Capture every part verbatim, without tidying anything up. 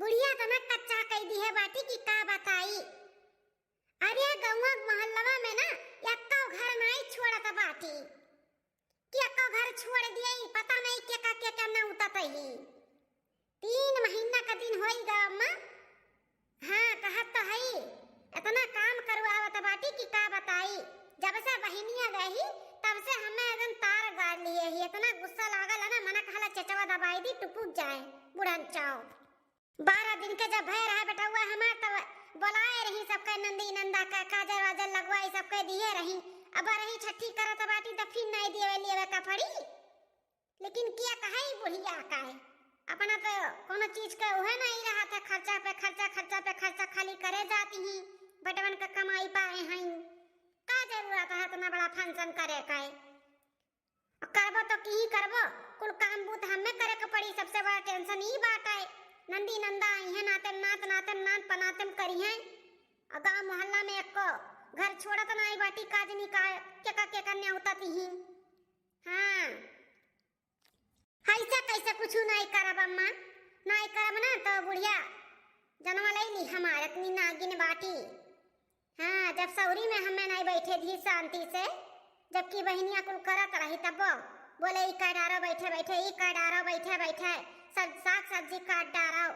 बुढ़िया तना कच्चा कइ दिहे बाटी कि का बताई। अरे गौवा मोहल्लवा में ना एक्को घर नाई छोड़त बाटी, कि एक्को घर छोड़ दिए, पता नहीं केका केका नेउतत ही। तीन महीना का दिन होई गा अम्मा। हाँ, कहत तो हई, इतना काम करवावत बाटी कि का बताई। जब से बहिनिया गई, तब से हमें एकदम तार गाड़ लिए ही। इतना गुस्सा लागल है ना, मना कहला चेचवा दबाई दी, टुपुक जाए, बुढ़न चाओ। बारह दिन के जब भय रहा बेटउआ हमार, तब बोलाए रही सबके नंदी नंदा का, काजर वाजर लगवाई सबके दिए रही। अब रही छठी करत बाटी, त फिर नहीं दिए लेवे का पड़ी। लेकिन किया कहे ई बुढ़िया का है, अपना तो कोनो चीज के उहे नहीं रहा था, खर्चा पे खर्चा, खर्चा पे खर्चा खाली करे जाती ही, बेटवन के कमाई पाए हैं, का जरूरत है इतना बड़ा function करे का है? करबो तो की करबो, कुल काम बूत हमें करे के पड़ी, सबसे बड़ा tension ई बात है। नंदी नंदा आई है, नाते नात, नाते नात, पनाते करी है, और गाँव मोहल्ला में एको घर छोड़त ना आई बाटी, काजनी का केका केका नेउतत ही। हाँ, ऐसा कैसे कुछ नहीं करब अम्मा, नहीं करब ना तो बुढ़िया जनवा ले ली हमार इतनी नागिन बाटी। हाँ, जब सौरी में हमें नहीं बैठे दी शांति से, जबकि बहिनिया कुल करत रही तब बोले ई कर डारो बैठे बैठे, ई कर डारो बैठे बैठे, सब साग सब्जी काट डारो,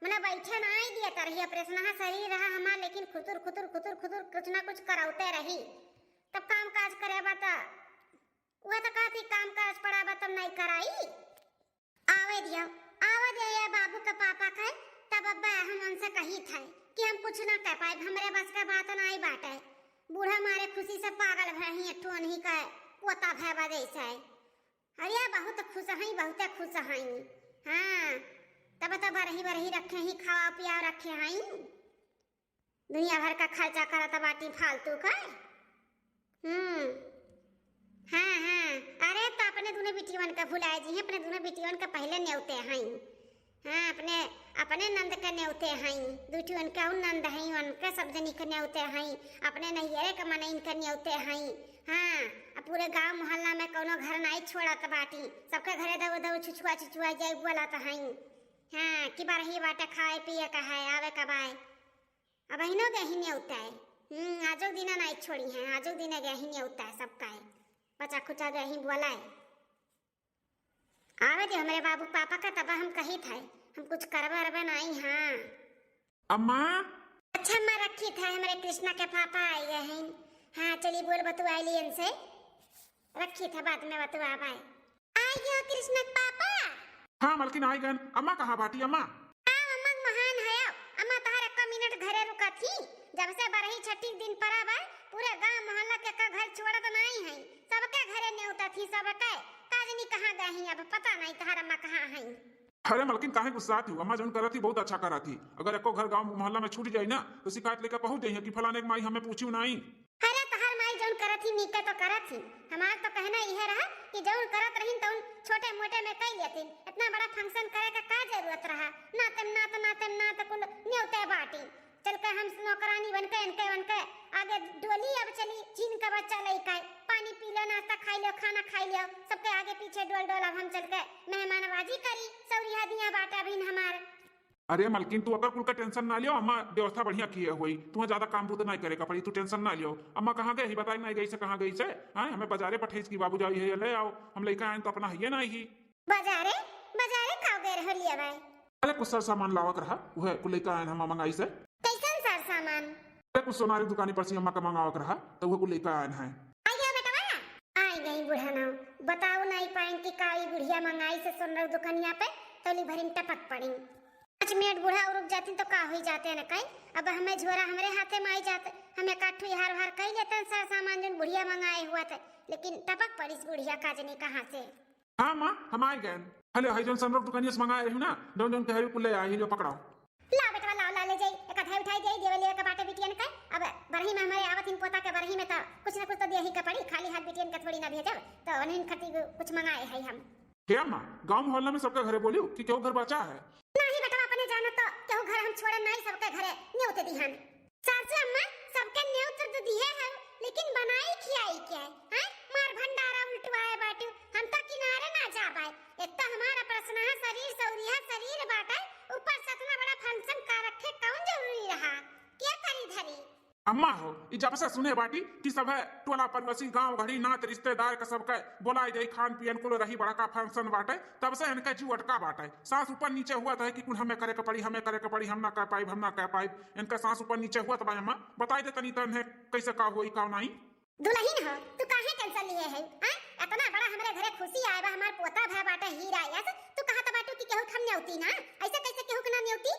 मने बैठे नहीं दिए तरही। ऑपरेशन शरीर रहा हमार, लेकिन खुतुर खुतुर खुतुर खुतुर कुछ ना कुछ करौते रही। तब काम काज करे बा त वह तो कहती काम काज पड़ा बा तब नहीं कराई। आवे दियो, आवे दियो ये बाबू के पापा के, तब अब्बा हम उनसे कही थे कि हम कुछ ना कह पाए, हमरे बस के बात नहीं बाटे। बूढ़ा मारे खुशी से पागल भय ही, एक ठो उन्हीं का पोता भय बा जैसे। अरे बहुत खुश हई, बहुते खुश हई। हाँ, तब तो बरही बरही रखे ही, खावा पिया रखे हई। दुनिया भर का खर्चा करत बाटी फालतू का। हम्म, हाँ, हाँ। अरे, तो अपने दुनो बिटियवन का भुलाए जी, अपने दुनो बिटियवन का पहले नेवते हई। हाँ, अपने, अपने नंद का नेवते हई, दुटियवन का उन नंद हई, उनका सब जनी का नेवते हई, अपने नैहरे का मनइन का नेवते हई। हाँ, अब पूरे गांव मोहल्ला में कौनो घर नाई छोड़त बाटी, सबके घरे दऊ दऊ छुछुआ छुछुआ जाए बोलत हई। हाँ, कि बरही बाटे खाए पिए का है, आवे का बाय। अब अहिनो गही नेवता है। हम्म, आजो दिना नाई छोड़ी हैं, आजो दिना गही नेवता है सबका है। बचा खुचा गही बोला है। आवे दे हमरे बाबू पापा का, तब हम कही थे, हम कुछ करबे अरबे नाई, हाँ। अम्मा। अच्छा अम्मा, रखी थे, हमरे कृष्णा के पापा आई गए हैं। हाँ, चली बोल बतुआई ली इनसे। रखी थे, बाद में बतुआ बाय। आई गयो कृष्णा के पापा। हाँ मलकिन, आई गन। अम्मा कहाँ बाटी अम्मा? हाँ, अम्मा के महान है। अम्मा तहार एक्का मिनट घरे रुका थी। जब से बरही छठी के दिन पड़ा बा, पूरे गांव मोहल्ला के का घर छोड़त नाई है। सबके घरे नेवता थी, सबके। काजनी कहाँ गई, अब पता नहीं तहार अम्मा कहाँ है। अरे मलकिन, काहे गुस्सात हो? अम्मा जौन करत ही बहुत अच्छा करत ही। अगर एको घर गांव मोहल्ला में छूट जाई ना, तो शिकायत लेके पहुंच जाई कि फलाने के माई हमें पूछी नाई। अरे तहार माई जौन करत ही नीके तो करत ही। हमार तो कहना इहे रहा कि जौन करत रहिन तौन छोटे मोटे में कई लेतिन। इतना बड़ा function करे का का जरूरत रहा? नातेम नात, नातेम नात कुल नेवते बाटी। चल के हम नौकरानी बन के इनके, इनके आगे डोली अब चली। चीन का बच्चा लइका है, पानी पी लो, नाश्ता खाई लो, खाना खाई लो, सबके आगे पीछे डोल डोल अब हम चल के मेहमानबाजी करी। सौरिया दिया बाटे अभिन हमार। अरे मलकिन, तू अकर कुल का tension ना लियो, अम्मा व्यवस्था बढ़िया किए होई, तुम्हें ज्यादा काम बूत नहीं करे का पड़ी, तू tension ना लियो। अम्मा कहाँ गई ही बताई नहीं गई से, कहाँ गई से? हाँ, हमें बाजारे पठेस की बाबू जाई है, ले आओ, हम लइका आए तो अपना है नहीं ही। बाजारे? बाजारे का गए रहो लिया भाई? अरे कुछ सर सामान लावक रहा, वह कुल लइका आए हम मंगाई से। कैसन सर सामान? अरे कुछ सोनारी दुकानी पर से अम्मा का मंगावक रहा, तो वह कुल लइका आए हैं। आई गया बेटवा, आई गई बुढ़ा ना, बताओ नहीं पाइन कि का ई बुढ़िया मंगाई से सोनर दुकानिया पे, तोली भरिन टपक पड़ी। पाँच मिनट बूढ़ा और रुक जाती तो का हुई जाते न कई। अब हमें झोरा हमरे हाथे में आई जात, हम एक आठ ठो हार वार कई लेते हैं, सर सामान जौन बुढ़िया मंगाए हुआ थे, लेकिन टपक पड़ीस बुढ़िया काजनी कहाँ से। हाँ माँ, हम आए गए। हेलो, हई जौन सनरफ दुकानिया से मंगाए रही ना, जौन जौन कहे कुल ले आई, लो पकड़ाओ। लाओ बेटवा, लाओ, ला ले जाई, एक आधा उठाई दे, देवे लेवे के बाटे बिटियन के। अब बरही में हमारे आवत इन पोता के बरही में तो कुछ ना कुछ तो देही के पड़ी, खाली हाथ बिटियन के थोड़ी ना भेजब, तो उन्हीं खातिर कुछ मंगाए है हम। हे अम्मा, गांव मोहल्ला में सबके घरे बोलियो कि केहू घर बचा है? नाही बेटवा, अपने जानो तो केहू घर हम छोड़े नाही, सबके घरे न्योते दिहन। सासू अम्मा, सबके न्योत तो दिहे है, लेकिन बनाई खियाई के है, हैं? मार भंडारा उल्टवाए बाटू, हम तो किनारे ना जा पाए। एक तो हमारा प्रश्न है, शरीर सौरिया शरीर बाटे, ऊपर से इतना बड़ा फंक्शन। अम्मा हो, ई जब से सुने बाटी कि सभे टोला पड़ोसी, गांव घड़ी, नात रिश्तेदार के सबके बोलाए जाई, खान पियन कुल रही, बड़का function बाटे, तब से इनके जीव अटका बाटे। सांस ऊपर नीचे हुआ तो है कि कुल हमें करे के पड़ी, हमें करे के पड़ी, हम ना कर पाइब, हम ना कर पाइब। इनका सांस ऊपर नीचे हुआ तो बा अम्मा, बताई दे तनी तन है कैसे का होई का नाई। दुलहिन हो, तू काहे tension लिए है, हैं? इतना बड़ा हमरे घरे खुशी आए बा, हमार पोता भय बाटे हीरा यस, तू कहत बाटू कि केहू के हम नेवती ना, ऐसे कैसे केहू के ना नेवती?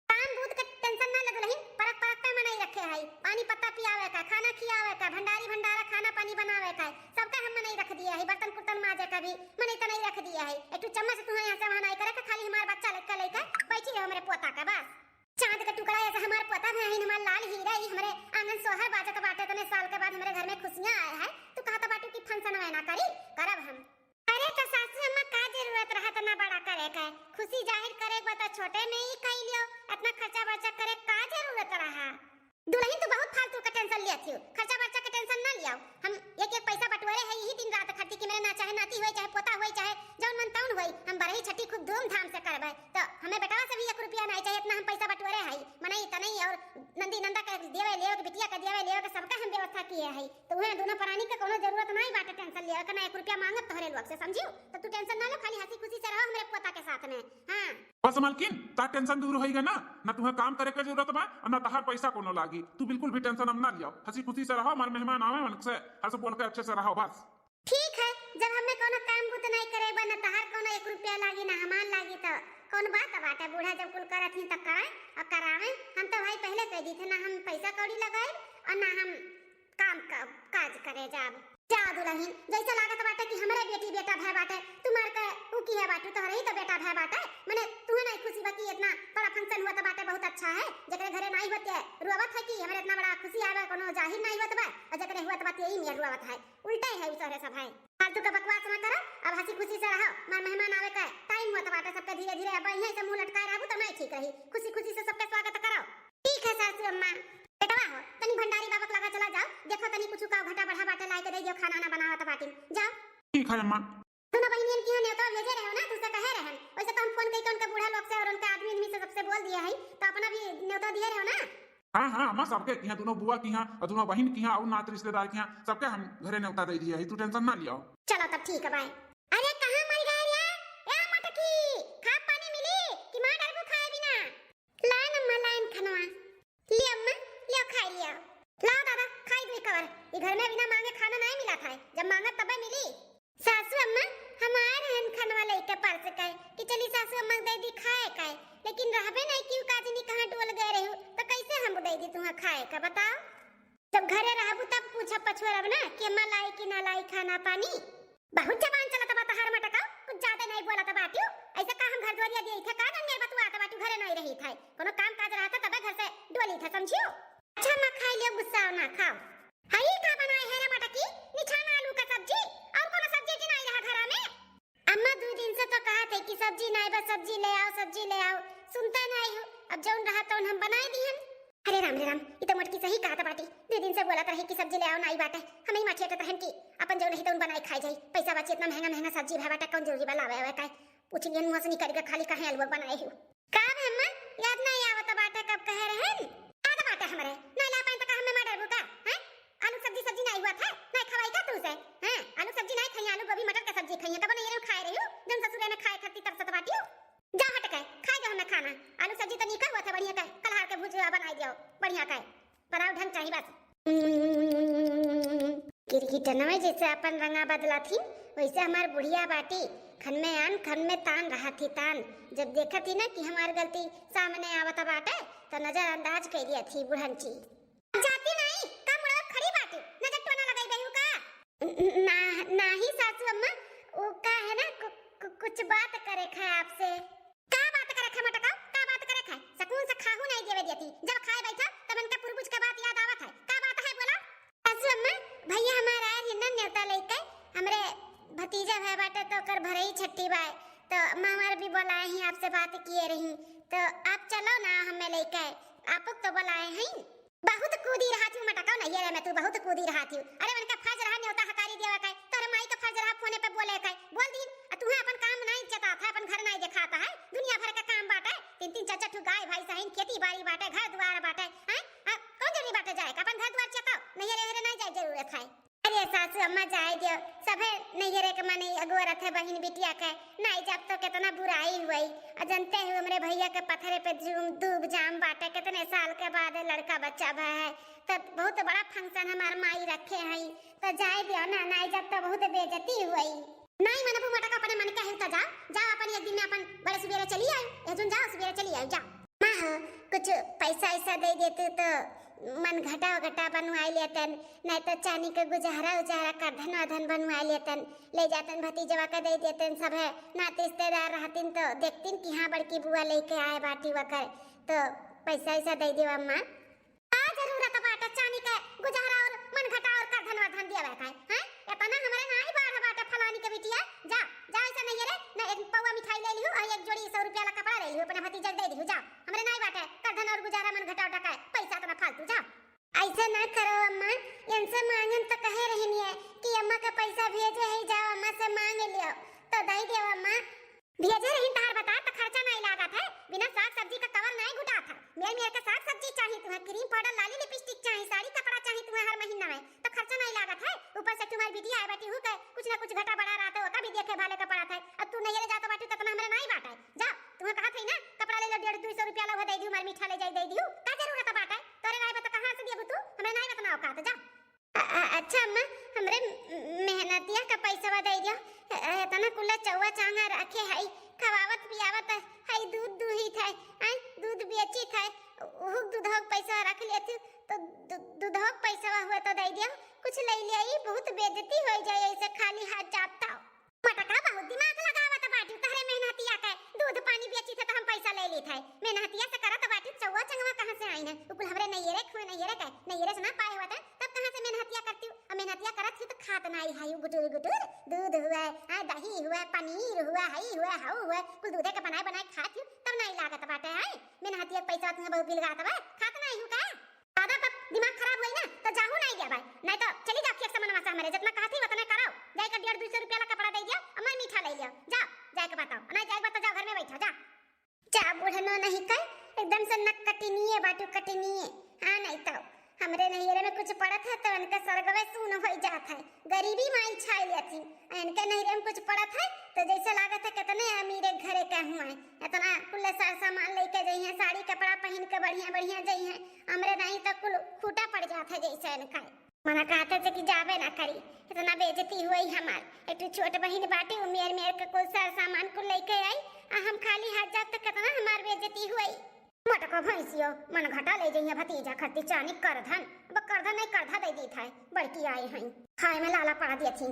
काम बूत के tension ना ले दुलहिन, परक परक पे मनई रखे है, पानी पत्ता पियावे का, खाना खियावे का, भंडारी भंडारा खाना पानी बनावे का, सबका हम मनई रख दिए है, बर्तन कुर्तन माजे का भी मनई तनई रख दिए है। एक ठो चम्मच तुहे यहाँ से वहाँ नाई करे के, खाली हमार बच्चा लइका लइका बैठी रहो हमरे पोता का बस। चांद का टुकड़ा ऐसा हमार पोता भय है, हमार लाल हीरा, ई हमरे आंगन सोहर बाजत बाटे, इतने साल के बाद हमरे घर में खुशियाँ आए है, तू कहत बाटू कि function में ना करी, करब हम। अरे तो सासू अम्मा का जरूरत रहा इतना बड़ा करे के? खुशी जाहिर करे के बा तो छोटे में ही कई लियो, इतना खर्चा बर्चा करे का जरूरत रहा? दुलहिन तू बहुत फालतू का tension लिया थी, खर्चा बर्चा का tension ना लियाओ। हम एक एक पैसा बटोरे है यही दिन रात खातिर कि मेरे ना चाहे नाती होए, चाहे पोता होए, चाहे जौन मन तौन होए, हम बरही छठी खूब धूमधाम से करबे। तो हमें बेटवा से भी एक रुपया नहीं चाहिए, इतना हम पैसा बटोरे है, मनई तनई और नंदी नंदा के देवे लेवे के, बिटिया के देवे लेवे के, सबका हम व्यवस्था किए है। तो उहे दोनों प्राणी के कोनो जरूरत नहीं बाटे tension लेवे के, ना एक रुपया मांगब तोहरे लोग से, समझियो? तो तू tension ना लो, खाली हंसी खुशी से रहो हमरे पोता के साथ में। हाँ। बस मलकिन, तार tension दूर होइगा ना, ना तुम्हें काम करे के जरूरत बा और ना तहार पैसा कोनो लागी। तू बिल्कुल भी tension अब ना लियो, हंसी खुशी से रहो, हमारे मेहमान आवे मन से हंस बोल के अच्छे से रहो बस। ठीक है, जब हमें कोनो काम बूत नहीं करे बा, ना तहार कोनो एक रुपया लागी, ना हमार लागी, तो कौन बात बाटे? बूढ़ा जब कुल करत ही तो कराए और करावे। हम तो भाई पहले कह दी थे, ना हम पैसा कौड़ी लगाए और ना हम काम का, काज करे जाब। जा दुलहिन, जैसे लागत बाटे कि हमरे बेटी बेटा भय बाटे, तुम्हार के ऊ की है बाटू, तोहरे ही तो बेटा भय बाटे। मने तुम्हें नहीं खुशी बा कि इतना बड़ा function हुआ तो बाटे, बहुत अच्छा है। जेकरे घरे नहीं होते रोवत है कि हमरे इतना बड़ा खुशी आवे, कोनो जाहिर नहीं होत बा, और जेकरे हुआ तो बात यही में रोवत है। उल्टे है उ तोहरे सब है। फालतू का बकवास ना करो, अब हंसी खुशी से रहो। हमार मेहमान आवे का time होत बाटे, सबके धीरे धीरे अब यहीं से मुंह लटकाए रहबू तो नहीं ठीक रही। खुशी खुशी से सबके स्वागत करो। ठीक है सासू अम्मा। बेटवा हो, तनी भंडारी बाबा के लगा चला जाओ, देखो तनी कुछ का घटा बढ़ा बाटे, लाए के दे दियो, खाना ना बनावत बाटी। जाओ। ठीक है अम्मा। दोनों बहिनियन की यहाँ न्योता भेजे रहे हो ना, तुझसे कहे रहे हैं। वैसे तो हम फोन करके उनके बूढ़ा लोग से और उनके आदमी आदमी से सबसे बोल दिया है, तो अपना भी न्योता दिए रहे हो ना। हाँ हाँ अम्मा, सबके यहाँ, दोनों बुआ की यहाँ और दोनों बहिन की यहाँ और नात रिश्तेदार की यहाँ, सबके हम घरे न्योता दे दिया है, तू tension ना लियो। चलो तब ठीक है, bye। अरे कहाँ मर गए रे? ए मटकी, खा पानी मिली कि मार डरबू खाए बिना? लाइन अम्मा, लाइन खनवा। ले अम्मा, ले खाई लिया। लाओ दादा, खाई दुई कवर। ई घर में बिना मांगे खाना नहीं मिला था, जब मांगत तबे मिली। सासू अम्मा, हमार हन खनवा लइके परस के कि चली सासू अम्मा के दे दी खाए का, लेकिन रहबे नहीं कि काजनी कहाँ डोल गए रहू, तो कैसे हम दे दी तुम्हें खाए का, बताओ? जब घरे रहबू तब पूछब पछुअरब ना कि अम्मा लाई कि ना लाई खाना पानी। बहुत जबान चलत बा तहार मटकाऊ, कुछ ज्यादा नहीं बोलत बाटियो। ऐसे का हम घर दुआरिया दिए थे का, जंगल बतुआत बाटियो, घरे नहीं रही थे, कोनो काम काज रहता तबे घर से डोली थे, समझियो? अच्छा अम्मा खाई लियो, गुस्सा ना खाओ। हई का बनाए है रे मटकी? निछाना आलू का सब्जी, और कोनो सब्जी की नहीं रहा घरा में? अम्मा दो दिन से तो कहा थे कि सब्जी नहीं बा, सब्जी ले आओ, सब्जी ले आओ, सुनते नहीं हो। अब जौन रहा तौन हम बनाए दिहन। अरे राम रे राम, ई तो मोटकी सही कहत बाटी। दो दिन से बोलत रही कि सब्जी ले आओ, नाई बाटे। हम ही माठिया रहन कि अपन जौन रही तौन बनाए खाए जाई। पैसा बची इतना महंगा महंगा सब्जी भय बाटे, कौन जरूरी बा लावे आवे का? पूछ लियन मुँह से निकल के खाली काहे अलुआ बनाए हो? का बे अम्मा, याद नहीं आवत बाटे कब कहे रहन? याद बाटे हमरे, नहीं ला पाइन त का हमें मार डरबू का? हैं? आलू सब्जी सब्जी नहीं हुआ था, नहीं खवाई का तू से? हैं? आलू सब्जी नहीं खाई, आलू गोभी मटर के सब्जी खाई, तब नहीं ये खाए रही हूँ, जौन ससुरे में खाए खाती तरसत बाटी हूँ। जा हट के, खाए दो हमें खाना। आलू सब्जी तो नीका हुआ था, बढ़िया का, कलहार के भुजिया बनाई दियो, बढ़िया का। बनाओ ढंग चाही बस। गिरगिटनवे जैसे अपन रंगा बदला थी, वैसे हमार बुढ़िया बाटी। खन में आन, खन में तान रहा थी तान। जब देखा थी ना कि हमार गलती सामने आवत बाटे, तो नजरअंदाज कर दिया थी बुढ़ंची। जाती नहीं, का मुड़वा खड़ी बाटी, नजर टोना लगाई बहू का? ना, नाही सासू अम्मा, वो का है ना, कु-, कु-, कुछ बात करे खाए आपसे। का बात करे खाए मटकाओ, का बात करे खाए? सकून से खाहू नहीं देवे देती। जब खाए बैठा, तब इनका पूर्वज के बात याद आवत है। का बात है बोला? सासू अम्मा, भैया हमारा आए रही ना न्योता लेके, हमरे भतीजा भय बाटे तो ओकर भरई छट्टी बाय, तो अम्मा हमारे भी बोलाए ही, आपसे बात किए रही, तो आप चलो ना हमें लेके, आपको तो बोलाए हैं। बहुत कूदी रहा थी मटकाओ नैहरे में, तू बहुत कूदी रहा थी। अरे उनका फर्ज रहा न्योता हकारी देवा का, तोरे माई का फर्ज रहा फोने पे बोले का, बोल दी। आ तुहे अपन काम नहीं चेता था, अपन घर नहीं दिखाता है, दुनिया भर का काम बाटे, तीन तीन चार चार ठू गाय भैंस है, खेती बाड़ी बाटे, घर द्वार बाटे, हैं? आ, कौन जरूरी बाटे? के जाए के, अपन घर दुआर चेताओ, नैहरे हरे नाहीं जाए जरूरत है। अरे सासू अम्मा जाए दियो, सभे नैहरे के मने अगोरत है बहिन बिटिया के, नाहीं जाब तो केतना बुराई हुई। अ जनते हो हमरे भैया के पथरे पे जूम-, दूब जाम बाटे, केतने साल के बाद लड़का बच्चा भय है, तो बहुत बड़ा function हमार माई रखे हई, तो जाए दियो ना, नाहीं जाब तो बहुत बेइज्जती हुई। नाहीं मनबू मोटका, अपने मन के है तो जाओ, जाओ अपन एक दिन में अपन बड़े सुबेरे चली आयो, एक दिन जाओ सुबेरे चली आयो, जाओ। माँ हो, कुछ पैसा ऐसा दे देते तो मन घटा घटा बनवाई लेतन, नाहीं तो चानी के गुजहरा उजहरा करधन वरधन बनवाई लेतन, ले जातन भतीजवा के दे देतन, सब है नात रिश्तेदार रहतिन तो देखतिन कि हाँ बड़की बुआ लेके आए बाटी वकर, तो पैसा ऐसा दे देवा अम्मा। का जरूरत बाटे चानी के गुजहरा और मन घटा और करधन वरधन दियावे का, हैं? एतना हमरे नाहीं बाढ़ बाटे फलानी के बिटिया, जा, जा ऐसा नैहरे, न एक पौवा मिठाई ले लिहू, और एक जोड़ी सौ रुपया ला कपड़ा ले लिहू, अपने भतीजा के दे दिहू, जा, हमरे नाहीं बाटे करधन और गुजहरा मन घटा उटा का पैसा एतना फालतू, जा। ऐसे ना करो अम्मा, इनसे मांगन तो कहे रहनी है कि अम्मा का पैसा भेजे है, जाओ अम्मा से मांग लियो, तो दे दियो अम्मा। भेजे रही तहार बता, त खर्चा नाहीं लागत है, बिना साग सब्जी का कवर नाहीं घुटात है। मेर मेर के साग सब्जी चाही तुहैं, cream powder लाली lipstick चाही, साड़ी कपड़ा चाही तुहैं हर महीना में, त खर्चा नाहीं लागत है। ऊपर से तुम्हारी बिटिया आए बाटी हूँ के कुछ ना कुछ घटा बढ़ा रहत है, ओका भी देखे भाले का पड़त है। अब तू नैहरे जात बाटी त एतना हमरे नाहीं बाटे, जा, तुहैं कहत है ना कपड़ा ले लो डेढ़ दुई सौ रुपया ला, वो दे दियो, हमार मीठा ले जाई दे दियो, का जरूरत बाटे? तोरे नाहीं बा त कहाँ से दियबू तू? हमरे नाहीं बा एतना औकात, जा। अ-, अ-, अच्छा अम्मा, हमरे मेहनतिया का पैसवा दे दियो। अ-, अ-, एतना कुल्ला चौवा चांगा रखे हई, खवावत पियावत हई, दूध दूहित है, आय, दूध बेचित है, उहू दूधवा के पैसवा रख लेती, तो दू-, दूधवा के पैसवा हुआ तो दे दियो, कुछ ले लिया, ई बहुत बेइज्जती हो जाए ऐसे खाली हाथ जाता। मोटका बहुत दिमाग लगावत बाटी, तहरे मेहनतिया के दूध पानी बेचित है तो हम पैसा ले लेत है। मेहनतिया से करत बाटी, चौवा चंगवा कहाँ से आई है? उ कुल हमरे नैहरे खुए, नैहरे के, नैहरे से ना पाए हुआ था, तब कहाँ से मेहनतिया करती हूँ? अब मेहनतिया करत ही तो खात नाहीं है, गुटुर गुटुर दूध हुआ, आ, दही हुआ, पनीर हुआ, हई हुआ, हऊ हुआ, कुल दूधे के बनाए बनाए खात हूँ, तब नाहीं लागत बाटे है। मेहनतिया के पैसा तुम्हें बहुत बिलगात बा, खात नाहीं हूँ का? ज्यादा तब दिमाग खराब होई ना, तो जाहू नाहीं जाबे, नाहीं तो चली जाओ खेत समनवा से हमरे, जितना कहती उतने करो, जाए के डेढ़ दुई सौ रुपया ला कपड़ा दे दियो, अम्मा मीठा ले लियो, जाओ, जाए के बताओ, नाहीं जाए के बा तो जाओ घर में बैठो, जा। जा बुढ़नो नहीं कर, एकदम से नक कटनिए बाटू कटनिए, हाँ नाहीं तो हमरे नैहरे में कुछ पड़त है तो इनका सरगवे सून हो जात है, गरीबी माई छाई लेती, आ इनके नैहरे में कुछ पड़त है तो जैसे लागत है कितने अमीरे घरे के हुए, इतना कुल सार सामान लेके जइहें, साड़ी कपड़ा पहिन के बढ़िया बढ़िया जइहें, हमरे नाहीं तो कुल खूटा पड़ जात है जैसे इनका। मना कहते थे कि जाबे ना करी, इतना बेइज्जती हुई हमार। एक ठो छोट बहिन बाटी, उ मेर मेर के कुल सार सामान कुल लेके आई, आ हम खाली हाथ जाब तो कितना हमार बेइज्जती हुई। मोटको भैंसियो, मन घटा ले जइहें भतीजा खरती चानी करधन, अब करधन नाहीं करधा दे दीत है, बड़की आई हैं, खाए में लाला पड़ा दिया थी।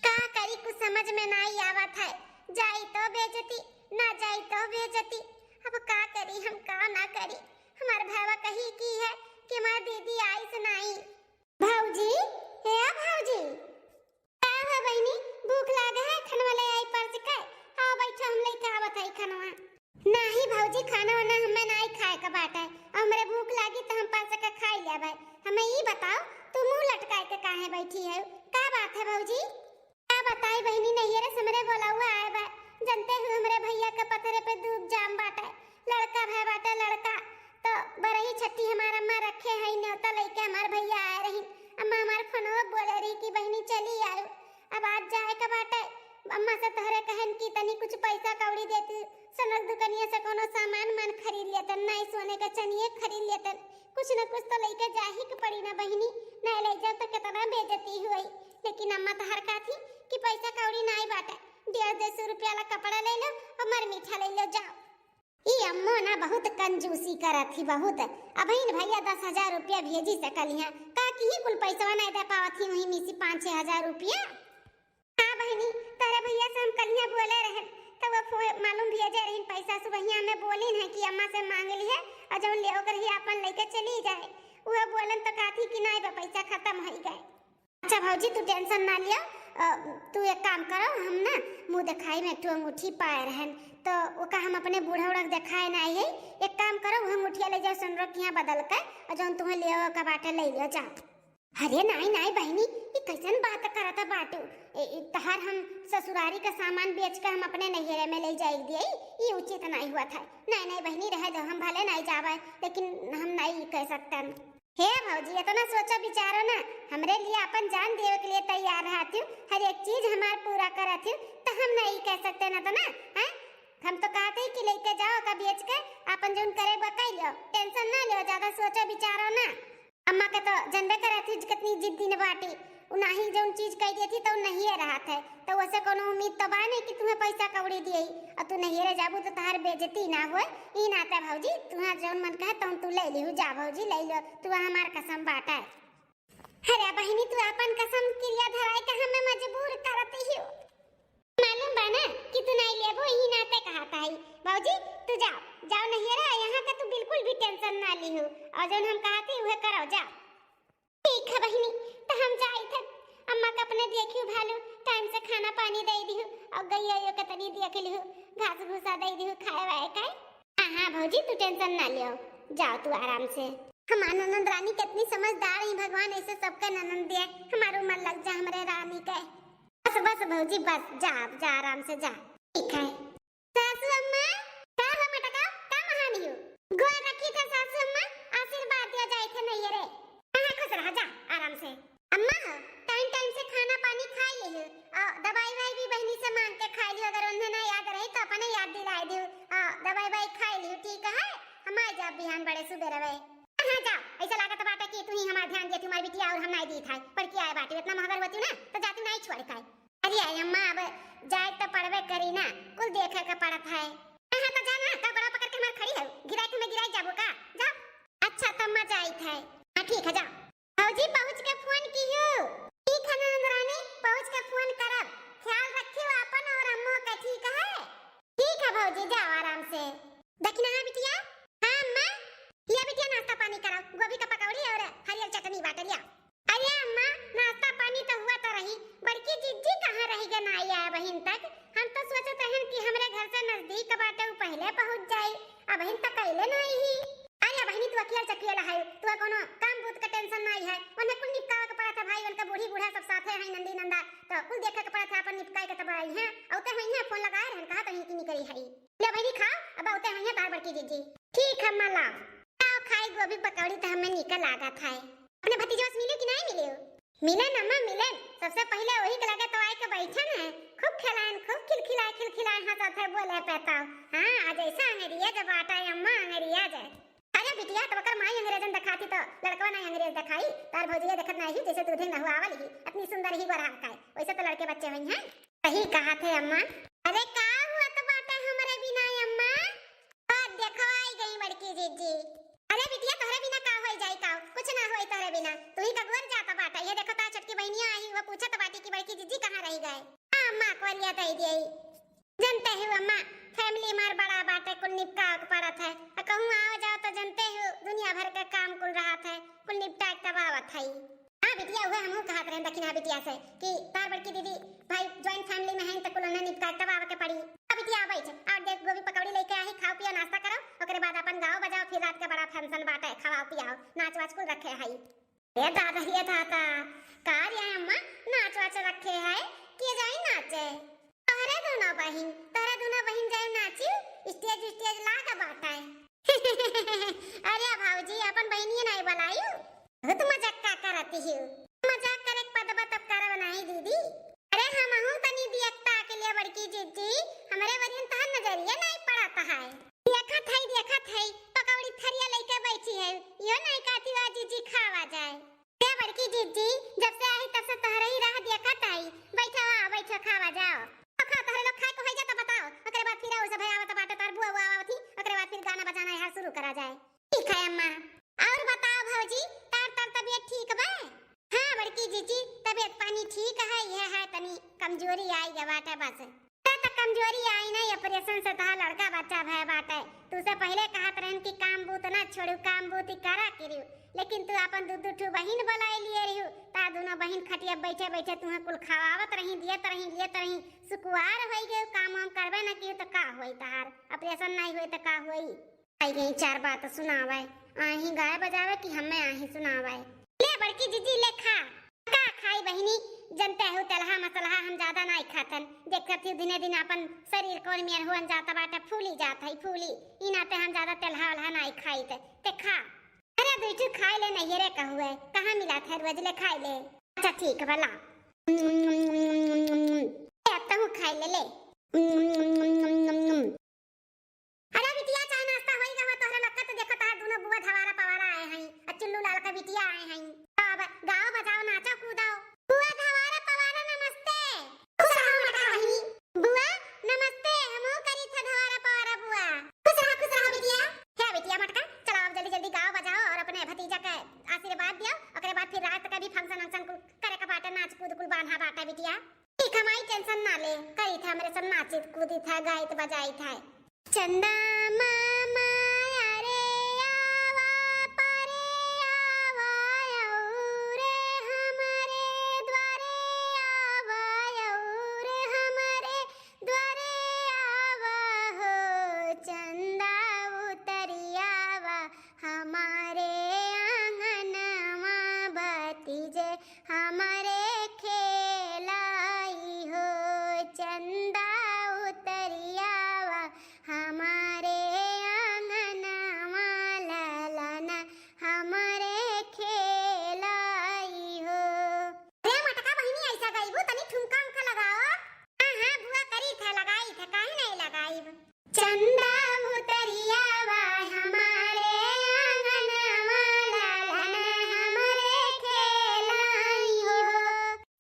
का करी, कुछ समझ में नाहीं आवत है, जाई तो बेइज्जती, ना जाई तो बेइज्जती, अब का करी हम, का ना करी। हमार भैया कही की है कि हमार दीदी आइस नाहीं। भौजी, हे भौजी, का हो बहिनी, भूख लागे है, खनवा ले आई परस के, आओ बैठो, हम लेके आवत है खनवा। नाहीं भौजी, खाना वाना हमें नाहीं खाए के बाटे, और हमरे भूख लागी तो हम परस के खाई लेबे। हमें ई बताओ, तू मुंह लटकाए के काहे बैठी है, का बात है भौजी? का बताई बहिनी, नैहरे से हमरे बोलौआ आए बा। जनते हो हमरे भैया के पथरे पे दूब जाम बाटे, लड़का भय बाटे लड़का। तो बरही छट्टी हमार अम्मा रखे हई, न्योता लइके हमार भैया आए रही। अम्मा हमार फोनवा बोले रही कि बहिनी चली आयो, अब आज जाए के बाटे। अम्मा से तोहरे कहन कि तनी कुछ पैसा कौड़ी देती, सनक दुकनिया से कोनो सामान मान खरीद लेतन, नाई सोने के चनिए खरीद लेतन। कुछ न कुछ तो लइके जाही के पड़ी ना बहिनी, नाई ले जाओ तो कितना बेइज्जती हुई। लेकिन अम्मा तो हरकात ही कि पैसा कौड़ी नाई बाटे, डेढ़ डेढ़ सौ रुपया ला कपड़ा ले लो और मर मीठा ले लो, जाओ। ई अम्मो ना बहुत कंजूसी करत ही बहुत। अबहिन भैया दस हजार रुपया भेजी सकल हिया, का की ही कुल पैसवा नाई दे पावत ही, वही मिसी पाँच छह हजार रुपया। हाँ बहिनी, तोहरे भैया से हम कलिया बोले रहन, तो वो फो-, मालूम भेजे रहिन पैसा, सुबहिया में बोलिन है कि अम्मा से मांग ली है और जौन ले ओकर ही अपन लेके चली जाए। वो बोलन तो कहती कि नाई बा, पैसा खत्म हो गए। अच्छा भौजी, तू tension ना लिया, अ, तू एक काम करो, हम ना मुँह दिखाई में एक ठो अंगूठी पाए रहन, तो ओका हम अपने बूढ़ा उड़ा के दिखाए ना आई है। एक काम करो, वो अंगूठिया ले जाओ सुनरो के यहाँ बदल के, और जौन तुम्हें ले ओका बाटे ले लियो, जाओ। अरे नाई, नाई बहिनी, ई कैसन बात करत बाटू? ए, ए, तहार हम ससुरारी का सामान बेच के हम अपने नैहरे में ले जाई दिए, ई उचित नहीं हुआ था। नहीं, नहीं बहिनी, रहे दो, हम भले नहीं जावे, लेकिन हम नहीं कह सकतन। हे भौजी, इतना सोचो विचारो ना, हमरे लिए अपन जान देवे के लिए तैयार रहत हूँ, हर एक चीज हमार पूरा करत हूँ, तो हम नहीं कह सकते ना, तो ना, हैं? हम तो कहते ही कि लेके जाओ का बेच के अपन जौन करे बा कर लियो, टेंशन ना लियो, ज्यादा सोचो विचारो ना। अम्मा के तो जनबे करत ही कितनी जिद्दी न बाटी, उ नाही जौन चीज कह देती तो नहीं रहत है, तो वैसे कोनो उम्मीद तो बा नहीं कि तुम्हें पैसा कौड़ी दिए, और तू नहीं रे जाबू तो तहार बेइज्जती ना होए। ई नाते भौजी, तुहार जौन मन कहे तौन तू ले लिहू, जा भौजी ले लो, तू हमार कसम बाटे। अरे बहिनी, तू अपन कसम किरिया धराए के हमें मजबूर करत ही। मालूम बा ना कि तू नहीं लेबो, यही नाते कहत हई। भौजी, तू जाओ, जाओ नैहरा, यहाँ का तू बिल्कुल भी टेंशन ना लिहू, और जौन हम कहत ही उहे करो, जाओ। ठीक है बहिनी, तो हम जाई थे, अम्मा का अपने देखियो भालू, टाइम से खाना पानी दे दिहू, और गैया यो के तनी देख लिहू, घास भूसा दे दिहू खाए वाए का। हाँ, हाँ भौजी, तू टेंशन ना लियो, जाओ तू आराम से। हमार ननद रानी कितनी समझदार है, भगवान ऐसे सबका ननद दिए, हमार उम्र लग जा हमरे रानी के। बस, बस भौजी, बस, जा, जा, आराम से जा। ठीक है। सासू अम्मा, का हो मटका, का महानी हो? गोर रखी थे सासू अम्मा, आशीर्वाद दिया जाए थे नैहरे। हाँ, हाँ, खुश रहा, जा, आराम से। अम्मा हो, टाइम टाइम से खाना पानी खाई लिहू, और दवाई वाई भी बहिनी से मांग के खाई लिहू, अगर उन्हें ना याद रही तो अपने याद दिलाई दिहू, और दवाई वाई खाई लिहू, ठीक है? हम आ जाब बिहान बड़े सुबेरे। हाँ, जाओ, ऐसा लागत बाटे कि तू ही हमार ध्यान देती, हमार बिटिया, और हम नहीं दी था, पढ़ के आए बाटी, इतना महगर होती ना, तो जाती नहीं छोड़ के। अरे आई अम्मा, अब जाए तो पड़बे करी ना, कुल देखे के पड़त है। हाँ, हाँ, तो जा ना, का गोड़वा पकड़ के हमार खड़ी है, गिराई के हमें गिराई जाबो का, जाओ। अच्छा, तो अम्मा जाइत है। हाँ, ठीक है, जाओ। भौजी पहुँच के फोन किहू। ठीक है ननद रानी, पहुँच के फोन करब। ख्याल रखियो अपन और अम्मो का, ठीक है? ठीक है भौजी, जाओ आराम से। दखिना, हाँ बिटिया। हाँ अम्मा। लिया बिटिया, नाश्ता पानी कराओ, गोभी का पकौड़ी और हरियर चटनी बाटे, लिया। अरे अम्मा, नाश्ता पानी तो हुआ तो रही, बड़की जिज्जी कहाँ रह गए, ना आई आए बहिन तक। हम तो सोचत रहन कि हमरे घर से नजदीक बाटे, उ पहले पहुँच जाई, अबहिन तक अइले नहीं ही। अरे बहिनी, तू अकेल चकेल है, तू कोनो काम बूत का टेंशन नहीं है, उन्हें कुल निपटावे के पड़ा था भाई, उनका बूढ़ी बूढ़ा सब साथे हैं, नंदी नंदा, तो कुल देखे के पड़ा था, अपन निपटाए के तब आई हैं। औते हुई हैं, फोन लगाए रहन, कहा तहीं की निकली है। ले बहिनी खाओ, अब औते हुई हैं तार बड़की जिज्जी। ठीक है अम्मा, लाओ। आओ खाई गोभी पकौड़ी तो हमें निकल लागत है। अपने भतीजवा से मिले कि नहीं मिले? मिले न अम्मा, मिले। सबसे पहले वही के लगे तो आए के बैठे न, खूब खेलायन, खूब खिलखिलाए खिलखिलाए हंसत है बोले पे तो। हाँ, आज ऐसा अंग्रेज बाटा है अम्मा, अंग्रेज है। अरे बिटिया, तो ओकर माई अंग्रेजन दिखाती तो लड़कवा नहीं अंग्रेज दिखाई। तार भौजिया देखत नहीं ही जैसे दूधे नहुआवल ही, इतनी सुंदर ही गोरहा का है, वैसे तो लड़के बच्चे हुई हैं। सही कहा थे अम्मा। अरे का हुआ तो बाटे हमरे बिना अम्मा? और देखो आई गई बड़की जिज्जी। अरे बिटिया, तोहरे बिना का होई जाई का? कुछ ना होई तोहरे बिना। तू ही का गोर जाता बाटा। ये देखो तार छोटकी बहनिया आई, वो पूछत बाटी कि बड़की जिज्जी कहाँ रही गए? हाँ अम्मा, कोरिया दे दिए। जनते हो अम्मा, फैमिली मार बड़ा बाटे, कुल निपटावे के पड़त है। आ कहूँ आओ जाओ तो जनते हो, दुनिया भर के काम कुल रहत है, कुल निपटा के तब आवत है। हाँ बिटिया, उहे हमहू कहत रहन दखिना बिटिया से कि तार बड़की दीदी भाई ज्वाइंट फैमिली में हैं तो कुल उन्हें निपटा के तब आवे के पड़ी। अब बिटिया बैठ और देख गोभी पकौड़ी लेके आई, खाओ पियो नाश्ता करो, ओकरे बाद अपन गाओ बजाओ, फिर रात के बड़ा फंक्शन बाटे, खवाओ पियाओ, नाच वाच कुल रखे हई। ए दादा, ए दादा, का रे अम्मा, नाच वाच रखे है? के जाई नाचे? तोहरे दोनों बहिन, तोहरे दोनों बहिन जाए नाची, स्टेज स्टेज लाग बाटे। अरे भौजी, अपन बहिनिया नहीं बुलायू? बहुत मजाक का करत ही। मजाक करे के पदबा तब करब नहीं दीदी। अरे हमहू तनी दियकता के लिए बड़की जिज्जी, हमरे वरियन तहर नजरिया नहीं पड़त है। देखत है, देखत है, पकौड़ी थरिया लेके बैठी है, यो नहीं कहती वा जिज्जी खावा जाए। ए बड़की जिज्जी, जब से आई तब से तोहरे ही राह देखत आई। बैठो, आओ, बैठो, खावा जाओ। तो खाओ, तोहरे लोग खाए को होई जा तो बताओ। ओकरे बाद फिर और सब आवत बाटे, तार बुआ, बुआ आवत ही, ओकरे बाद फिर गाना बजाना यहाँ शुरू करा जाए। ठीक है अम्मा। और बताओ भौजी, तार, तार तबीयत ठीक बा? हाँ बड़की जिज्जी, तबीयत पानी ठीक है, यह है तनी कमजोरी आई गए बाटे बस। त कमजोरी आई ना, ऑपरेशन से तहार लड़का बच्चा भय बाटे। तू से पहले कहत रहन कि काम बूत ना छोड़ू, काम बूत ही करा करियो, लेकिन तू अपन दू दू ठू बहिन बुलाए लिए रहियो। ता दोनों बहिन खटिया बैठे बैठे तुम्हें कुल खवावत रही, दियत रही, लियत रही, सुकुवार होई गयो, काम वाम करबे ना कियो तो का होई तहार? ऑपरेशन नहीं होई तो का होई? आई गई चार बात सुनावे, आही गाए बजावे कि हमें आही सुनावे। ले बड़की जिज्जी ले खा, का आई बहिनी, जनते हो तेलहा मसलहा हम ज्यादा नाई खातन। देखत ही दिने दिन अपन शरीर कौन मेर होन जात बाटे, फूली जात है, फूली। ई नाते हम ज्यादा तेलहा ओलहा नाई खाइत। ते खा। अरे दुई ठो खाई ले नहीं रे कहुए, कहाँ मिला था रोज ले खाई ले। अच्छा ठीक है भला। ए, अब तहू खाई ले ले। अरे बिटिया, चाय नाश्ता होई गवा तोहरे लक्का? तो देखो तोहार दुनो बुआ धवारा पवारा आए हैं, आ चुल्लू लाल का बिटिया आए हैं। तो अब गाओ बजाओ, नाचो कूदो। बुआ धवारा पवारा नमस्ते। खुश रहो मटका बहिनी। बुआ नमस्ते, हमहू करी था धवारा पवारा बुआ। खुश रहो, खुश रहो बिटिया। हे बिटिया मटका, चलो अब जल्दी जल्दी गाओ बजाओ और अपने भतीजा का आशीर्वाद दियो। ओकरे बाद फिर रात का भी function वंक्शन कुल करे का बाटे, नाच कूद कुल बांधा बाटे बिटिया। ठीक, हमारी tension ना ले, करी था हमरे सब नाचित कूदी था, गाइत बजाई था। चंदा मामा अरे आवा परे आवा, औरे हमरे द्वारे आवा, औरे हमरे द्वारे आवा हो। चंदा उतरी आवा हमारे आंगनवा, भतीजे हमरे खेलाई हो। चंदा उतरी आवा हमारे आंगनवा, ललना हमरे खेलाई हो। अरे मटका बहिनी, ऐसा गईबू, तनी ठुमका उमका लगाओ। हाँ हाँ बुआ, करी था, लगाई था, काहे नहीं लगाईब। चंदा उतरी आवा हमारे आंगनवा, ललना हमरे खेलाई हो।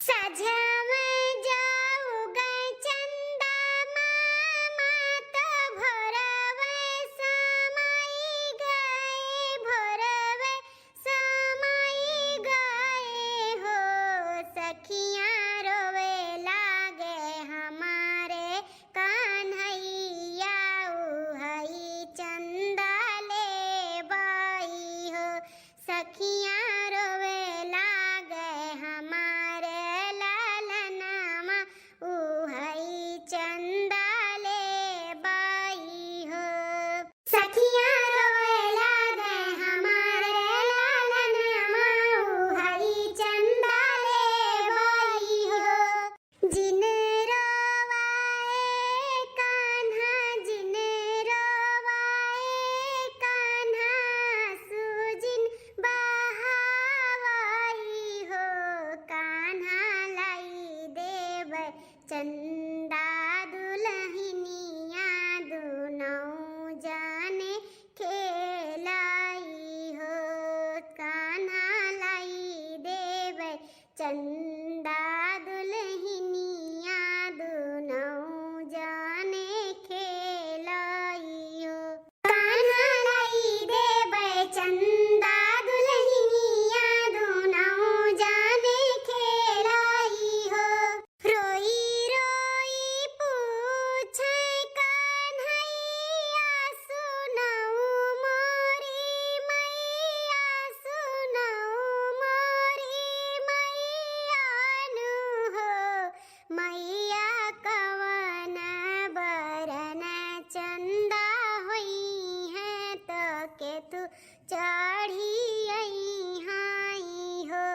सझवा जाऊ गए चंदा मामा, तो भोरवे समाई गए, भोरवे समाई गए हो। सखियाँ रोवे लागे हमारे कन्हैया, उहई चंदा लेबाई हो। सखियाँ रोवे लागे हमारे ललनवा, उहई चंदा लेबाई हो। सखियाँ रोवे लागे हमारे ललनवा, उहई चंदा लेबाई हो। जिन रोवाए कान्हा, जिन रोवाए कान्हा, आंसू जिन बहावाई हो। कान्हा लाई देबै चंदा दुलहिनिया, दुनौ जाने खेलाई हो। कान्हा लाई देबै चंदा दुलहिनिया, दुनौ जाने खेलाई हो। कान्हा लाई देबै चंदा दुलहिनिया, दुनौ जाने खेलाई हो। रोई रोई पूछे कन्हैया, सुनौ मोरी मैया, सुनौ मोरी मैया नु हो। मैया कवन बरन चंदा होइहैं, तो केथू चढ़ी अइहैं हो।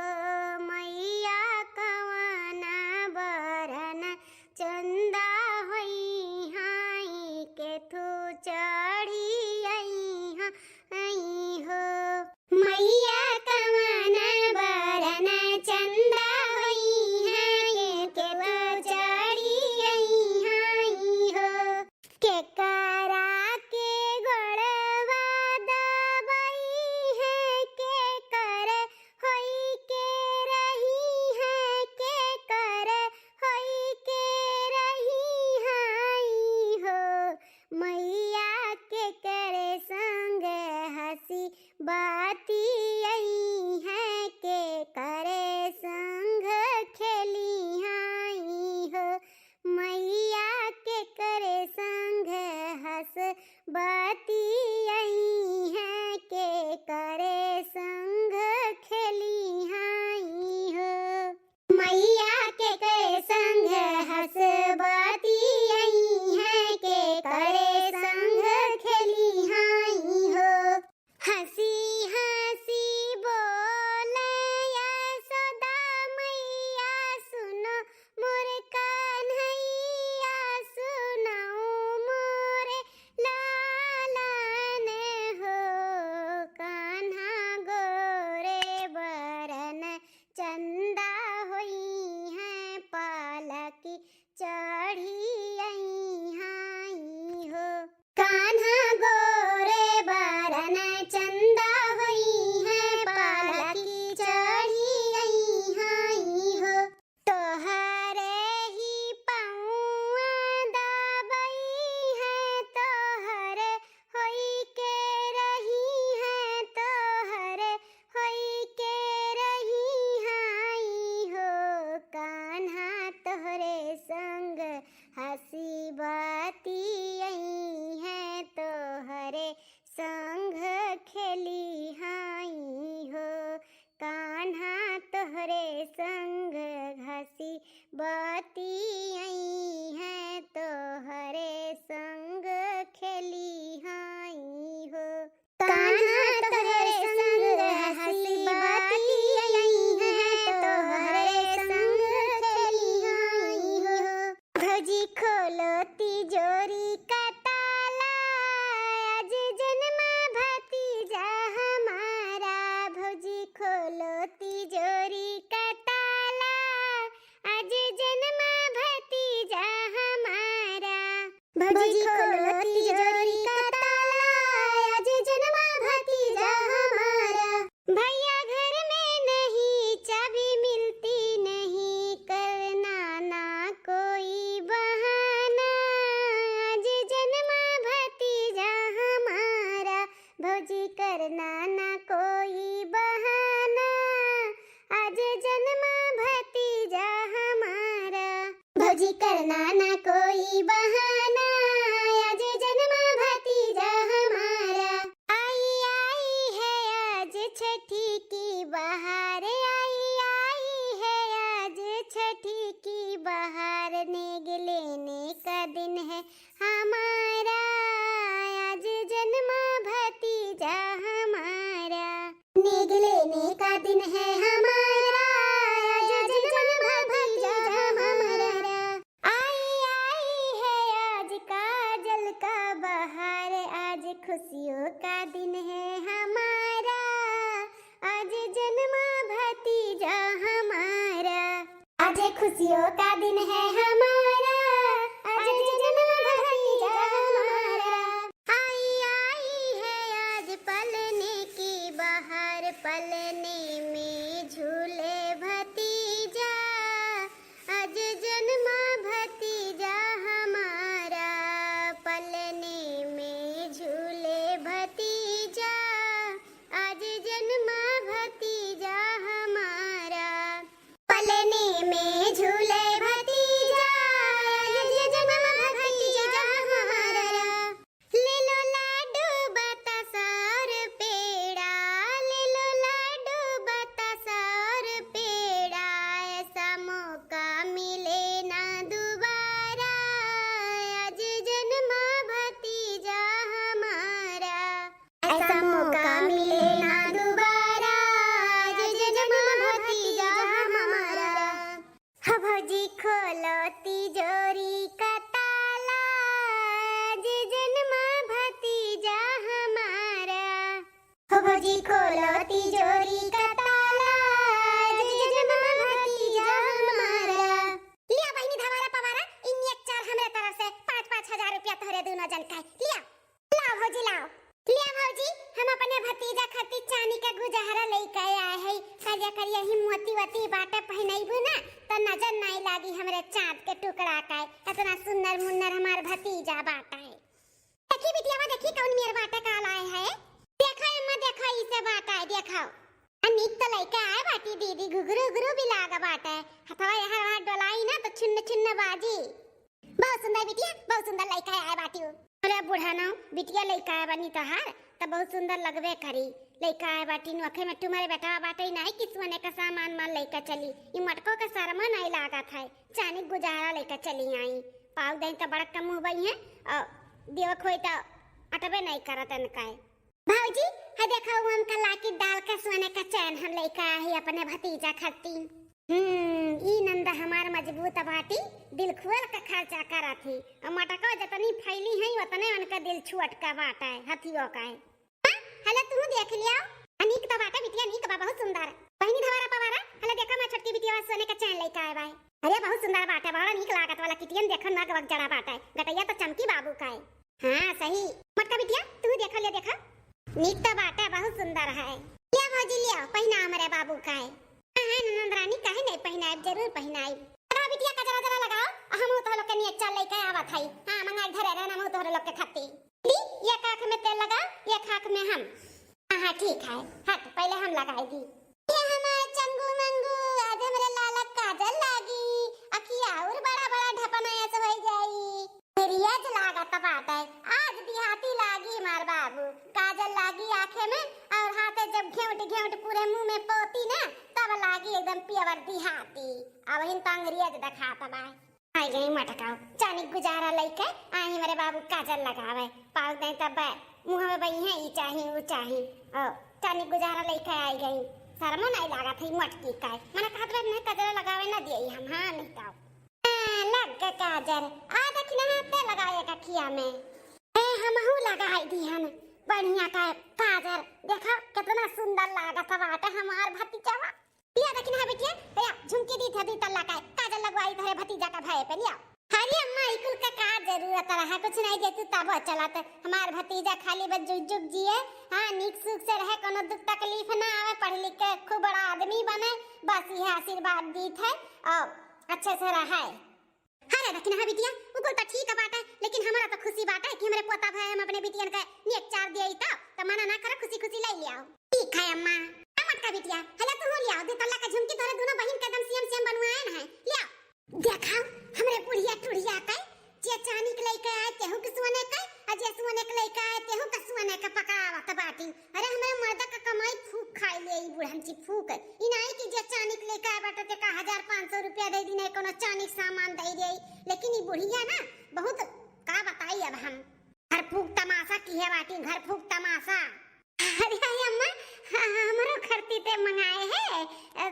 मैया कवन बरन चंदा होइहैं, केथू चढ़ी अइहैं हो। मैया कवन बरन चंदा होइहैं, केथू चढ़ी अइहैं हो। केकरा के गोड़वा दबइहैं, केकर होई के रहिहैं, केकर होई के रहिहैं हो। मैया केकरे संग हँसी बतियइहैं, केकरे संग खेलिहैं हो। मैया केकरे संग हँस बतियइहैं, केकरे संग खेलिहैं हो। मैया केकरे संग हँस बतियइहैं, केकरे संग खेलिहैं हो। हँसी हँसी बोले यशोदा मैया, करना ना कोई बहाना, आज जन्मा भतीजा हमारा। आई, आई है आज छठी की बहार, आई, आई है आज छठी की बहार। नेग लेने का दिन है हमारा, आज जन्मा भतीजा हमारा। नेग लेने का दिन है हमारा, आज जन्मा भतीजा हमारा। आई, आई है आज काजल का बहार, आज खुशियों का दिन है हमारा, आज जन्मा भतीजा हमारा। आज खुशियों का दिन है हमारा, आज जन्मा भतीजा हमारा। आई, आई है आज पलने की बहार, पलने में झूले भतीजा, आज जन्मा भतीजा हमारा। पलने में झूले भतीजा, आज जन्मा भतीजा हमारा। पलने में झूले भतीजा, आज जन्मा भतीजा हमारा। ले लो लाडू बतासा और पेड़ा, ले लो लाडू बतासा और पेड़ा, ऐसा मौका मिले ना दोबारा, आज जन्मा भतीजा हमारा। ऐसा मौका मिले ना दोबारा, आज जन्मा भतीजा हमारा। हो भौजी खोलो तिजोरी का ताला, आज जन्मा भतीजा हमारा। हो भौजी खोलो तिजोरी का ताला, आज जन्मा भतीजा हमारा। लिया बहिनी धवारा पवारा, इन्हीं एक चार हमरे तरफ से पाँच पाँच हजार रुपया तोहरे दोनों जन का है। लिया। लाओ भौजी, लाओ। लिया भौजी, हम अपने भतीजा खातिर चानी का गुजहरा लेके आए हैं। करिया करिया ही मोती वती बाटे, पहिनैबू ना, त नजर नाई लागी हमरे चाँद के टुकड़ा का। इतना सुन्नर मुन्नर हमार भतीजा बाटे। देखी बिटिया, देखी कौन मेर बाटे का लाए है। देखो अम्मा, देखो इसे बाटे, देखो। आ नीक त लइका आए बाटी दीदी, घुघरू घुघरू भी लागा बाटे। हथवा यहाँ वहाँ डोलाई ना त छिन्न छिन्न बाजी। बहुत सुंदर बिटिया, बहुत सुंदर लइका आए बाटी। अरे बूढ़ा ना, बिटिया लइका आए बानी तोहार, त बहुत सुंदर लगबे करी। लइका आए बाटी नु, अखे में तुम्हारे बेटवा बाटे नाई कि सोने का सामान मान लइका चली। ई मटको का शर्मा नाई लागत है, चानी गुजारा लइका चली आई। पाऊ दई त बड़क का मुँह बई है, और देवक होई त अटबे नाई करत इनका। भौजी, है देखा, वो हमका लाकी डाल के सोने का चैन हम लेके आए ही अपने भतीजा खातिर। हम्म, ई नंदा हमार मजबूत बाटी, दिल खुअल का खर्चा करत ही। और मटको जतनी फैली है, उतने उनका दिल छुअट का बाटे, हथियो का है। हाँ, हेलो, तू देख लिया। आ, नीक तो बाटे बिटिया, नीक बा, बहुत सुंदर। बहिनी धवारा पवारा, हेलो, देखा, मैं छोटकी बिटिया सोने का चैन लेके आए बाय। अरे, बहुत सुंदर बाटे, बड़ा नीक लागत वाला किटियन, देखो, नग वग जड़ा बाटे, गटैया तो चमकी बाबू का है। हाँ, सही। मोटका बिटिया, तू देखा, ले देखा। नीक तो बाटे, बहुत सुंदर है। लिया भौजी, लिया, पहिना हमरे बाबू का है। हाँ, हाँ, ननद रानी, काहे नहीं पहिनाइब, जरूर पहिनाइब। अरे बिटिया, कजरा जरा लगाओ, हम तोहर लोग के नियत चाल लेके आवत हई। हाँ, मंगाई धरे रहना, हम तोहर लोग के खाती। दी, ये आँख में तेल लगाओ, ये आँख में हम। हाँ, हाँ, ठीक है। हाँ, तो पहले हम लगाई दी। ये हमार चंगू मंगू, आज हमरे लाला काजल लागी, अखिया और बड़ा बड़ा ढपना ऐसे हो जाई। रियाज लागत बाटे, आज देहाती लागी मार बाबू। काजल लागी आँखे में और हाथे जब घेंट घेंट पूरे मुँह में पोती ना, तब लागी एकदम pure देहाती। अब हिन तो अंग्रेज देखात बा। आई गई मटकाओ, चानी गुजारा लइके आई मेरे बाबू काजल लगावे। पाऊ दे तब मुँह में बई है, ई चाही, ऊ चाही। ओ, चानी गुजारा लइके आई गई। शर्मो नहीं लागत है मटकी का। मना कहत रहे नहीं काजल लगावे ना दिए हम, हाँ नहीं तो। हाँ, लग गए काजल। आ देखी ना हाथ पे लगाए कखिया में। ए, हमहू लगाई दिहन बढ़िया का काजल। देखा कितना सुंदर लागत बाटे हमार भतीजवा। लिया देखी ना बिटिया, भैया झुमकी दी थे दुई तल्ला का, काजल लगवाई धरे भतीजा का भय पे। लिया। अरे अम्मा, ई कुल का का जरूरत रहा, कुछ नहीं देतू तब चलत। हमार भतीजा खाली बस जुग जुग जिए, हाँ, नीक सुख से रहे, कोनो दुख तकलीफ ना आवे, पढ़ लिख के खूब बड़ा आदमी बने, बस यह आशीर्वाद दीत है और अच्छे से रहे। अरे देखी ना बिटिया, उ कुल तो ठीक बाटे, लेकिन हमरा तो खुशी बाटे कि हमरे पोता भाई हम अपने बिटियन के नेक चार दिए तो, तो मना ना करो, खुशी खुशी ले लियाओ। ठीक है अम्मा। ए मोटका बिटिया, हेला तू हो लियाओ, दू तल्ला का झुमकी तोरे दोनों बहिन के एकदम सेम सेम बनवाए न है, लियाओ। देखा, हमरे बुढ़िया टुढ़िया के, जे चानी के लइके आए, तेहू के सोने के, आ जे सोने के लइके आए, तेहू के सोने के पकड़ावत बाटी। अरे, हमरे मर्दा के कमाई फूक खाई ले ई बुढ़न जी, फूक। ई नाई कि जे चानी के लइके आए बाटे, तेका हजार पाँच सौ रुपया दे दी, नाई कोनो चानी के सामान दे दे। लेकिन ई बुढ़िया ना, बहुत का बताई अब हम। घर फूक तमाशा किहे बाटी, घर फूक तमाशा। अरे अम्मा, ह-, हमरो खरती ते मंगाए है, अ,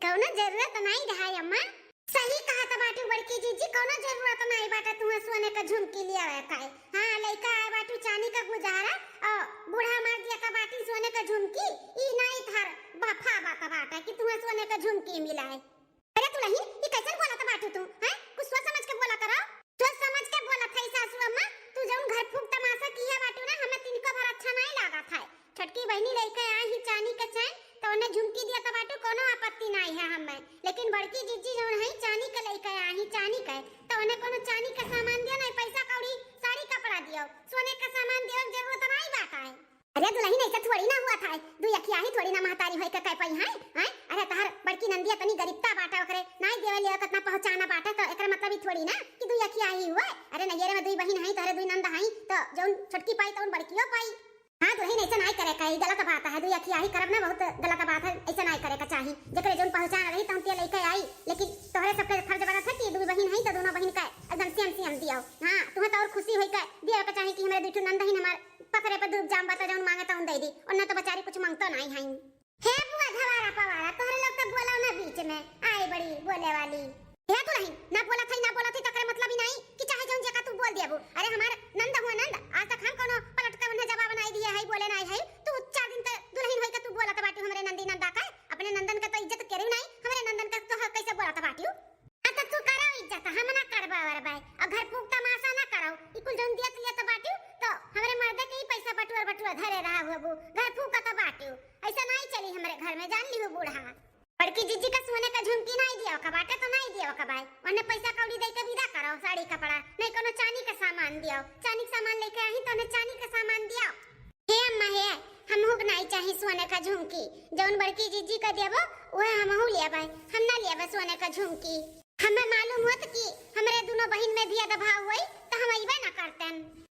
कौनो जरूरत नाई रहा अम्मा। सही कहत बाटू बड़की जीजी, कौनो जरूरत नाई बाटे तुहे सोने का झुमकी लियावे का। हाँ, लइका आए बाटू चानी का गुजारा, अ, बूढ़ा मार दिया का बाटी सोने का झुमकी, ई नाई थार बफा बात बाटे कि तुहे सोने का झुमकी मिला है। अरे दुलहिन, ई कैसन बोलत बाटू तू, हैं? कुछ सोच समझ के बोला करो। सोच समझ के बोलत है सासू अम्मा, तू जौन घर फूक तमाशा किहे बाटू ना, हमें तिनको भर अच्छा नाई लागत है। छोटकी बहिनी लइके आई ही चानी के चैन, तो उन्हें झुमकी दिया तो बाटू, कोनो आपत्ति नाई है हमें। लेकिन बड़की जीजी जौन है चानी के लइके आई ही चानी के, तो उन्हें कोनो चानी के सामान दियो, नाई पैसा कौड़ी, साड़ी कपड़ा दियो, सोने के सामान दियो, जरूरत नाई बात है। अरे दुलहिन, ऐसा थोड़ी ना हुआ था, दुई अखिया ही थोड़ी ना महतारी होई के कह पाई है, हैं? अरे तहर बड़की नंदिया तनी गरीबता बाटा ओकरे, नाई देवे ले कितना पहचाना बाटा, तो एकरा मतलब ई थोड़ी ना कि दुई अखिया ही हुआ। अरे नैहरे में दुई बहिन हई, तोहरे दुई नंद हई, तो जौन छोटकी पाई तौन बड़कियो पाई। हाँ दुलहिन, ऐसा नाई करे का, ई गलत बात है, दुई अखिया ही करब ना, बहुत गलत बात है, ऐसा नाई करे का चाही। जेकरे जौन पहचान रही तौन ते लइके आई, लेकिन तोहरे सबके फर्ज बनत है कि दुई बहिन हई तो दोनों बहिन का एकदम सेम सेम दियो। हाँ, तुहे तो और खुशी होई के दियो के चाही कि हमरे दुई ठो नंद हई, हमार पथरे पे दूब जाम बा त जौन मांगे तौन दे दी, ओन्ने तो बेचारी कुछ मांगतो नाई हई। हे बुआ धवारा पवारा, तोहरे लोग तो बोला ना बीच में, आई बड़ी बोले वाली। हे दुलहिन, ना बोलत हई, ना बोलत हई, तकरे मतलब ही नाई कि चाहे जौन जेका तू बोल देबू। अरे हमार नंद हुआ नंद, आज तक हम कोनो पलट के उन्हें जवाब नाई दिए हई, बोले नाई हई। तू चार दिन ते दुलहिन होई के तू बोलत बाटू हमरे नंदी नंदा का, अपने नंदन का तो इज्जत करू नाई, हमरे नंदन का तो कैसे बोलत बाटू? आ, त तू करो इज्जत, हम ना करबा वरबाई। आ, घर फूक तमाशा ना करो। ई कुल जौन दियत लियत बाटियो, तो हमरे मर्दे के ही पैसा बटुअर बटुअर धरे रहा हुआ वो। घर फूक त बाटियो। ऐसा नाई चली हमरे घर में, जान लिहो बूढ़ा। बड़की जीजी का सोने का झुमकी नाई दिया का बाटे, तो नाई दिया का बाई। उन्हें पैसा कौड़ी दे के विदा करो, साड़ी कपड़ा, नाई कोनो चानी का सामान दियो। चानी का सामान लेके आई, तो उन्हें चानी का सामान दियो। हे अम्मा हे, हमहू के नाई चाही सोने का झुमकी। जौन बड़की जीजी का देबो, उहे हमहू लेबै। हम ना लेबै सोने का झुमकी। हमें मालूम होत कि हमरे दुनो बहिन में भेदभाव होई, त हम अइबे ना करतन।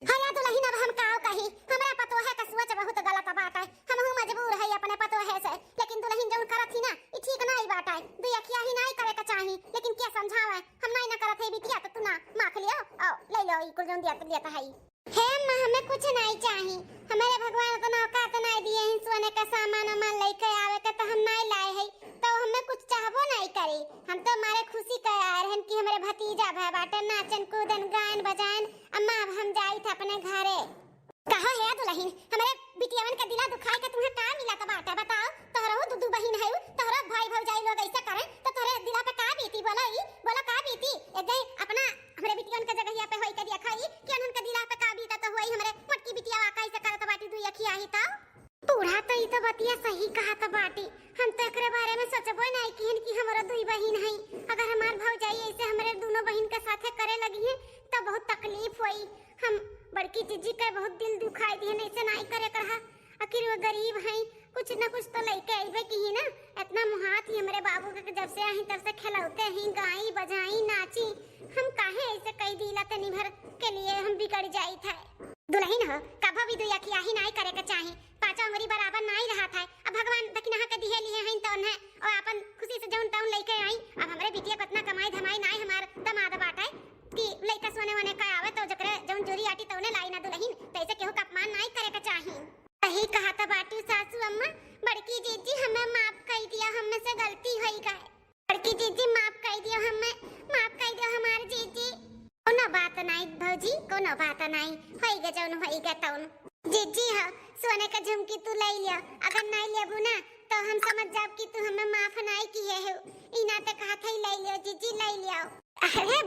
हया दुलहिन, अब हम काव कही, हमरा पतोहे का सोच बहुत गलत बाटे। हमहू मजबूर है अपने पतोहे से, लेकिन दुलहिन जौन करत ही ना, ई ठीक नाई बाटे। दुई अखिया ही नाई करे का चाही, लेकिन के समझावे, हम नाई ना करत है बिटिया, त तू ना माख लियो, आओ, ले लो, ई कुल जौन दिया, दिया त है। हे अम्मा, हमें कुछ नाई चाही। हमरे भगवान उतना औकात नाई दिए हैं सोने का सामान वामान लेके आवे का, तो हम नाई लाए हैं, तो हमें कुछ चाहबो नाई करी। हम तो मारे खुशी के आए रहन कि हमरे भतीजा भय बाटे, नाचन कूदन गायन बजायन। अम्मा, अब हम जाई थे अपने घरे। कहो हे दुलहिन, हमरे बिटियावन के दिला दुखाई के तुम्हें का मिला तो बाटे, बताओ? तोहरो दू दू बहिन है, तोहरो भाई भौजाई लोग ऐसे करें, तो तोहरे दिला पे का बीती? बोलो ई, बोलो का बीती? एक दिन अपना हमरे बिटियन के जगहिया पे होई के देखा ई कि उन्हन के दिला पे का बीतत होई, हमरे मोटकी बिटिया वाका ऐसे करत बाटी दुई अखिया ही त। बूढ़ा त ई त बतिया सही कहत बाटी, हम त एकरे बारे में सोचबो नाई किहन कि हमरो दुई बहिन हई। अगर हमार भौजाई ऐसे हमरे दुनो बहिन के साथे करे लगी है त बहुत तकलीफ होई। हम बड़की जीजी के बहुत दिल दुखाई दिहन, ऐसे नाई करे के रहा। आखिर वो गरीब हई, कुछ न कुछ तो लइके अइबे की ही ना। इतना मुहात ही हमरे बाबू के, जब से आई तब से खेलौते ही, गाई बजाई नाची। हम काहे ऐसे कई दिला, तनी भर के लिए हम बिगड़ जाई थे। दुलहिन हो, कभो भी दुई अखिया ही नाई करे के चाही, पांचों अंगुरी बराबर नाई रहा था। अब भगवान दखिनहा के दिहे लिए हईन तो उन्हें और अपन खुशी से जौन तौन लइके आई। अब हमरे बिटिया को इतना कमाई धमाई नाई हमार दमाद बाटे कि लइका सोने वोने का आवे तो जकरे जौन जोरी आटी तौने लाई ना दुलहिन, तैसे केहू का अपमान नाई करे के चाही। सही कहत बाटू सासू अम्मा, बड़की जीजी हमें माफ कई दिया, हमें से गलती होई गए। बड़की जीजी माफ कई दिया हमें, माफ कई दिया हमार जीजी। कोनो बात नाई भौजी, कोनो बात नाई, होई गे जौन होई गे तौन। जीजी ह, सोने का झुमकी तू ले लिया, अगर नाई लेबू ना तो हम समझ जाब कि तू हमें माफ नाई किए हो। ई नाते कहत है ले लियो जीजी, ले लियो। अरे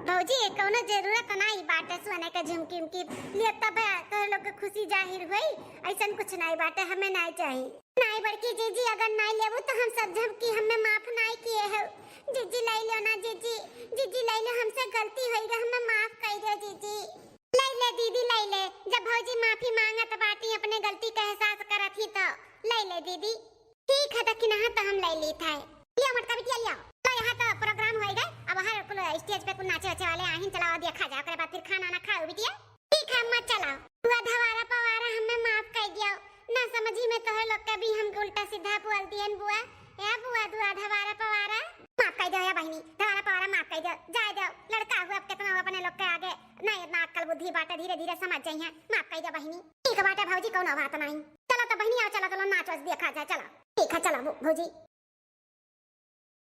भौजी, ये कौनो जरूरत नाई बाटे सोने के झुमकी उमकी लिए, तब तोहरे लोग के खुशी जाहिर होई। ऐसन कुछ नाई बाटे, हमें नाई चाही। नाई बड़की जीजी, अगर नाई लेबू तो हम सब झुमकी हमें माफ नाई किए हो। जीजी ले लो ना जीजी, जीजी ले लो, हमसे गलती होई गई, हमें माफ कर दो जीजी। ले ले दीदी, ले ले, जब भौजी माफी मांगत बाटी, अपने गलती का एहसास करत ही तो ले ले दीदी। ठीक है, दखिनहा तो हम ले ली था। लिया मोटका बिटिया, लिया। तो यहाँ तो प्रोग्राम होई गए, अब हर कुल स्टेज पे कुल नाचे वाचे वाले आहिन, चला देखा जाए, ओकरे बाद फिर खाना ना खाओ बिटिया। ठीक है अम्मा, चला। बुआ धवारा पवारा हमें माफ कर दियो, ना समझी में तोहर लोग के भी हम उल्टा सीधा बोल दियन बुआ। ए बुआ दुआ धवारा पवारा माफ कर दो या बहिनी, धवारा पवारा माफ कर दो, जाए दो, लड़का हुआ अब कितना हुआ अपने लोग के आगे, ना इतना अक्कल बुद्धि बाटे, धीरे धीरे समझ जाइए, माफ कर दो बहिनी। ठीक बाटे भौजी, कौनो बात नहीं। चलो तो बहिनी आओ, चलो चलो नाच वाच देखा जाए, चलो। ठीक है चलो भौ-, भौजी।